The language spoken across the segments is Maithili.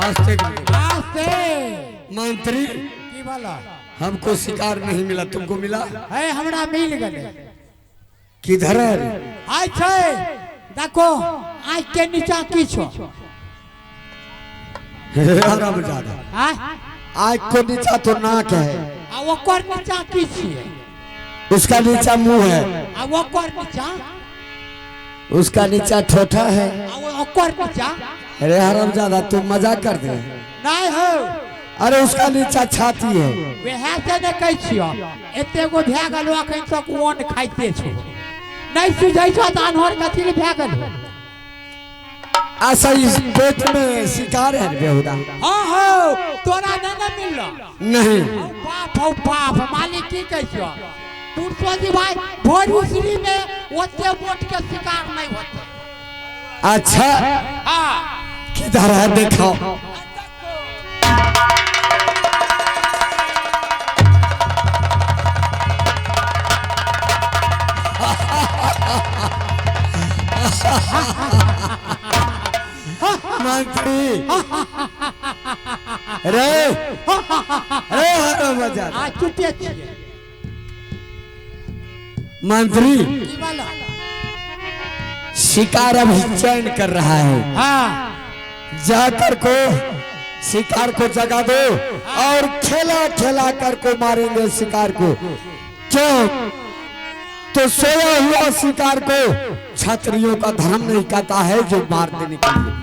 आस्ते गुरुदेव। आस्ते। मंत्री की बोला? हमको शिकार नहीं मिला, तुमको मिला? है, हमरा मिल गए। किधर है? आइ छै, देखो, आँख के नीचा की छो? हरामजादा। आँय? आँख को नीचा तो नाक है। आ ओकर नीचा की छियै? उसका नीचा मुंह है। आ ओकर नीचा? उसका नीचा ठोठा है। आ ओकर नीचा? अरे हरामजादा, तुम मजाक कर दे। नहीं हो। अरे उसका नीचा छाती है। वएह से ने कहै छियौ, एते गो भए गेलो, अखन तक ओन खाइते छौ, नहीं सुझै छौ तऽ अनहर कथी ले भए गेलो? ऐसा इस पेट में शिकार है बेहुदा। हाँ हो, तोरा नहीं ने मिललो? नहीं। हौ बाप, हौ बाप, मालिक की कहै छियौ, पुरुषो जी भाई, भोर उसरी में ओते मोट के शिकार नहीं होते। अच्छा। हाँ। किधर है, देखो। मंत्री रे रे हरामजादा। आ चुपे छियै। मंत्री। की बोला? शिकार अभी चैन कर रहा है। हाँ। जाकर को शिकार को जगा दो और खेला खेला कर को मारेंगे शिकार को। क्यों तो सोया हुआ शिकार को क्षत्रियों का धर्म नहीं कहता है जो मार देने के लिए।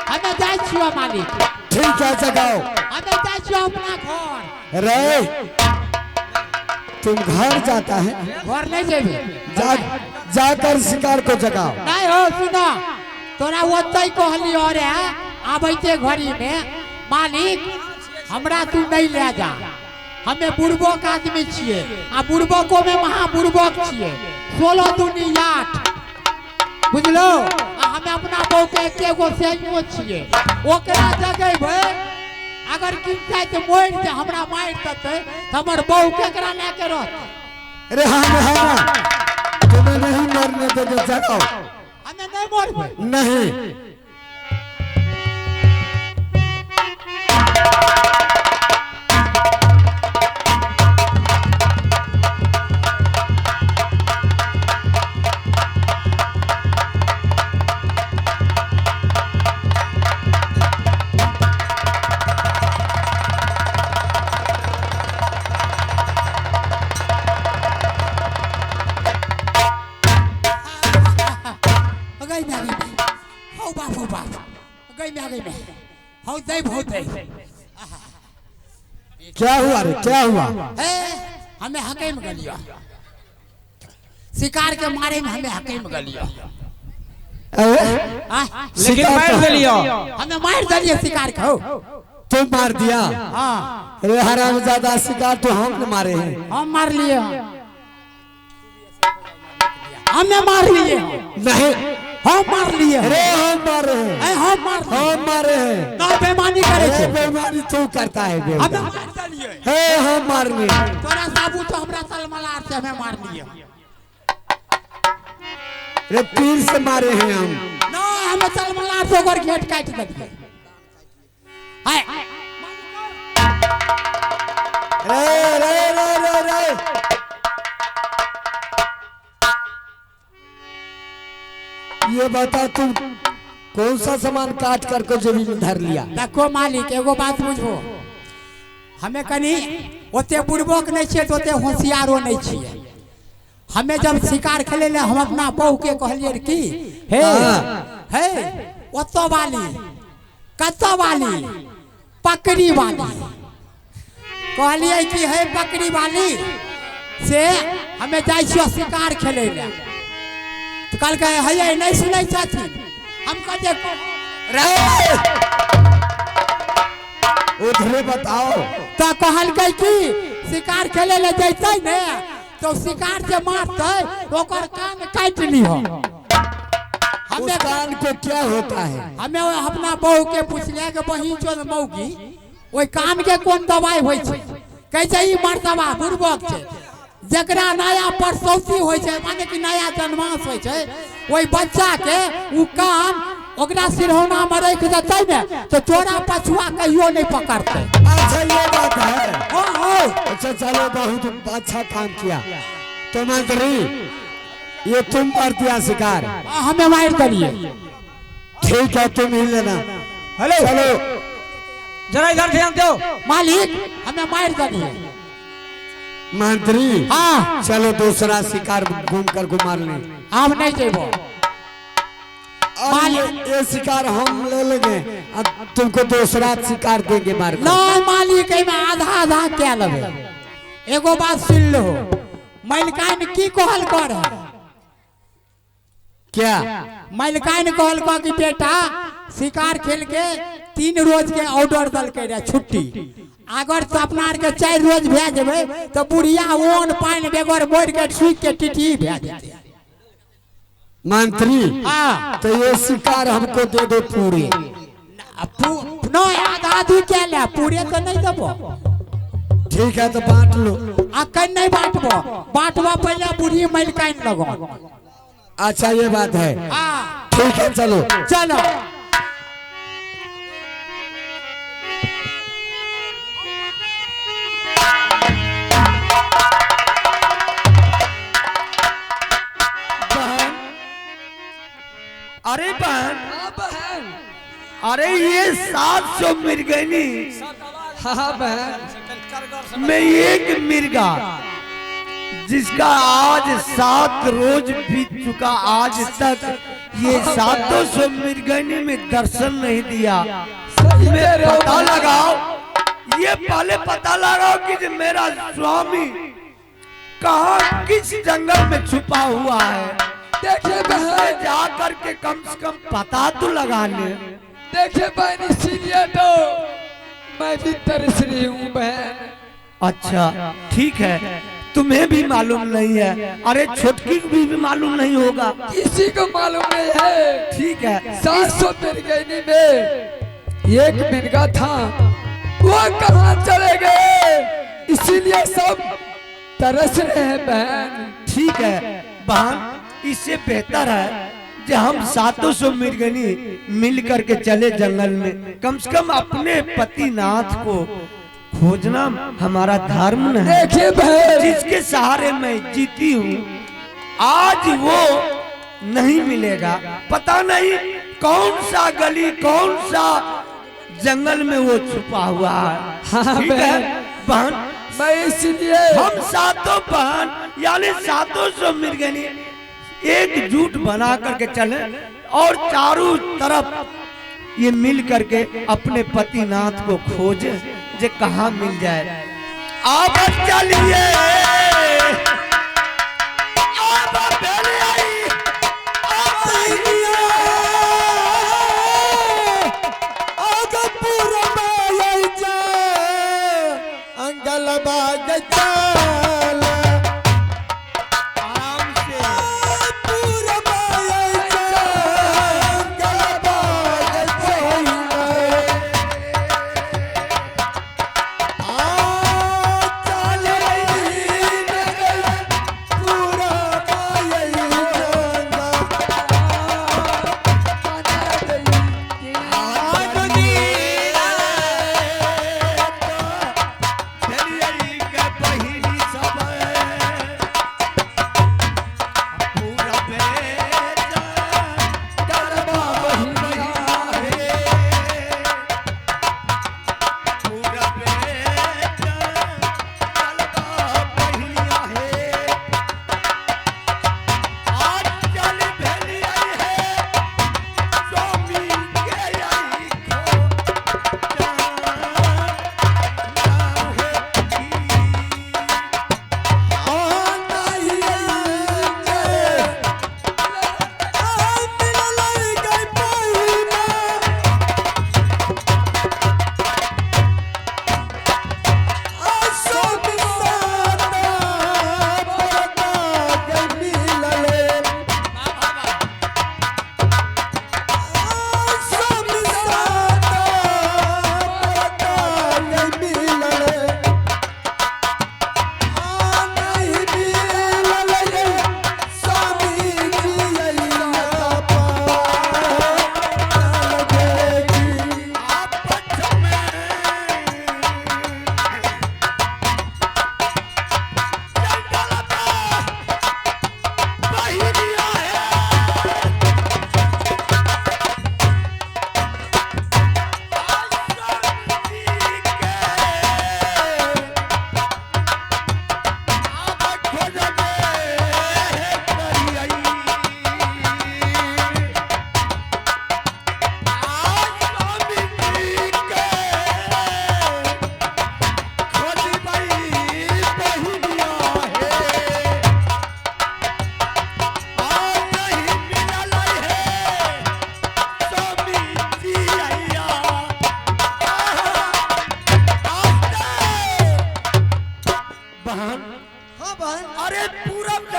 हमें जाइ छियौ मालिक। ठीक है, जगाओ। हमें जाइ छियौ अपना घर। रे, तुम घर जाता है? घर नहीं जेबे। जा जाकर शिकार को जगाओ। नहीं हो, सुनो, तोरा ओतै कहलियो रे आबैते घड़ी में, मालिक हमरा तू नहीं ले जा, हमें बुड़बक आदमी छियै आ बुड़बको में महा बुड़बक छियै, 16 दूनी 8, बुझलो? आ हमें अपना बहू के एके गो सैनियो छियै, ओकरा जगेबै अगर किनता तऽ मरि जे हमरा मारि देतै तऽ हमर बहू केकरा लए के रहतै? अरे हाँ हाँ, तुम्हें नहीं मरने देंगे, जगाओ। हमें नहीं मरबै। नहीं। गई में, गई में, हौ बाप, हौ बाप, गई में, गई में, हौ दैव, हौ दैव। क्या हुआ रे, क्या हुआ? हे, हमें हकै में गलियो, शिकार के मारे में हमें हकै में गलियो। अरे? आय? लेकिन शिकार मार देलियो। हमें मार दिलिए शिकार के हो। तुम मार दिया? हाँ। अरे हरामजादा, शिकार तो हम मारे हैं। हम मार लिए, हमें मार लिए। नहीं। हम मार लिए। अरे हम मारे हैं। ए, हम मार लिए। हम मारे हैं। ना, बेमानी करे अरे छे। बेमानी तू करता है। हमें बेहुदा। मार दिलिए। हे, हम मारने। तोरा साबु तो हमरा सलमलार से हमें मार लिए। अरे तीर से मारे हैं हम। ना, हमें सलमलार से ओकर घेट काटि देलिए। हाय। रे रे रे रे रे, ये बता तुम कौन सा सामान काट कर को जमीन में धर लिया? देखो मालिक, एगो बात बुझो, हमें कनी ओते बुड़बक नहीं छियै तऽ ओते होशियारो नहीं छियै। हमें जब शिकार खेले ले हम अपना बहू के कहलियै की हे, हे ओतो वाली, कतो वाली, पकड़ी वाली, कहलियै कि हे पकड़ी वाली, से हमें जाइ छियै शिकार खेले ले, तऽ कहलकै हे नहीं सुनै छथिन। हम कहलियै रे, उधरे बताओ। तऽ कहलकै कि शिकार खेले ले जैतै ने तो शिकार जे मारतै ओकर कान काटि लिह। उस हमें कान को क्या होता है? हमें अपना बहू के पुछलियै कि बहिन चोद मौगी, ओहि कान के कोन दवाई होइ छै? कहै छै ई मर्दबा बुड़बक छै, जकरा नया परसौती होइ छै, माने कि नया जन्मास होइ छै, ओहि बच्चा के उ कान ओकरा सिरहौना में राखि देतै ने तो तोरा पछुआ कहियो नहीं पकड़तै। अच्छा ये बात है। हाँ हाँ। अच्छा चलो बहुत अच्छा काम किया। तो मंत्री ये तुम मार दिया शिकार। हाँ, हमें मार दिए। ठीक है तुम ही लेना। हेलो चलो जरा इधर ध्यान दो। मालिक हमें मार दिए। मंत्री हाँ चलो दूसरा शिकार घूम कर को मार ले। हम नहीं जेबो। और ये शिकार हम ले लेंगे, तुमको दूसरा शिकार देंगे मार। नहीं मालिक एहिमे आधा आधा क्या लेबै। एगो बात सुन लो, मलिकाइन की कहल कर क्या? मलिकाइन कहल कर कि बेटा शिकार खेल के 3 रोज के ऑर्डर दलकै रहे छुट्टी, अगर तो अपना आर के 4 रोज भए जेबै तो बुढ़िया ओन पानि बेगर मरि के सूखि के टिटी भए जेतै। मंत्री हाँ तो ये शिकार हमको दे दो पूरे। नहीं आधा आधी क्या ले, पूरे तो नहीं देबो। ठीक है तो बांट लो। अखन नहीं बांटबो, बांटबो पहले बूढ़ी मलिकाइन लगो। अच्छा ये बात है। हाँ ठीक है चलो चलो। अरे बहन, अरे ये 700 मिर्गनी। हाँ बहन में एक मिर्गा जिसका आज 7 रोज बीत चुका, आज तक ये 700 मिर्गनी में दर्शन नहीं दिया। मैं पता लगाओ, ये पहले पता लगाओ कि मेरा स्वामी कहाँ किस जंगल में छुपा हुआ है। देखिए बहन जा करके कम से कम पता तो लगा ले। देखिए बहन इसीलिए तो मैं भी तरस रही हूँ बहन। अच्छा ठीक है, तुम्हें भी मालूम नहीं है, अरे छोटकी को भी मालूम नहीं होगा, किसी को मालूम नहीं है। ठीक है 700 मिर्गनी में एक मिर्गा था, वो कहाँ चले गए, इसीलिए सब तरस रहे हैं बहन। ठीक है बहन, इससे बेहतर है कि हम 700 मिर्गनी मिल करके चले जंगल में, कम से कम अपने पति नाथ को खोजना हमारा धर्म है। देखिए बहन जिसके सहारे मैं जीती हूँ आज वो नहीं मिलेगा, पता नहीं कौन सा गली कौन सा जंगल में वो छुपा हुआ है। हाँ ठीक है बहन, मैं इसलिए हम सातों बहन यानी 700 मिर्गनी एकजुट बना करके चले और चारों तरफ ये मिल करके अपने पति नाथ को खोजे जे कहाँ मिल जाए। आप चलिए आप चल रही।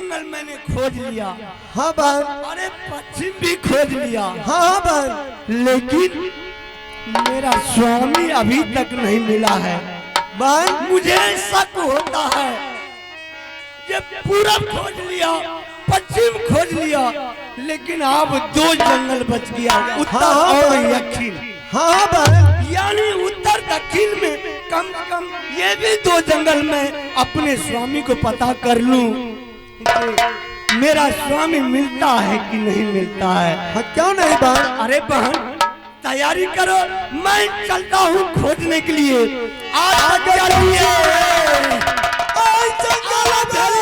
जंगल मैंने खोज लिया। हाँ बहन। अरे पश्चिम भी खोज लिया। हाँ हाँ बहन। लेकिन मेरा स्वामी अभी तक नहीं मिला है। बहन मुझे शक होता है, ये पूरब खोज लिया, पश्चिम खोज लिया, लेकिन अब दो जंगल बच गया, उत्तर हाँ, और बहन। दक्षिण। हाँ हाँ बहन। यानी उत्तर दक्षिण में कम से कम ये भी दो जंगल में अपने स्वामी को पता कर लूं कि मेरा स्वामी मिलता है कि नहीं मिलता है। हाँ क्यों नहीं बहन। अरे बहन तैयारी करो, मैं चलता हूँ खोजने के लिए। आज चलिए। आई जंगल में।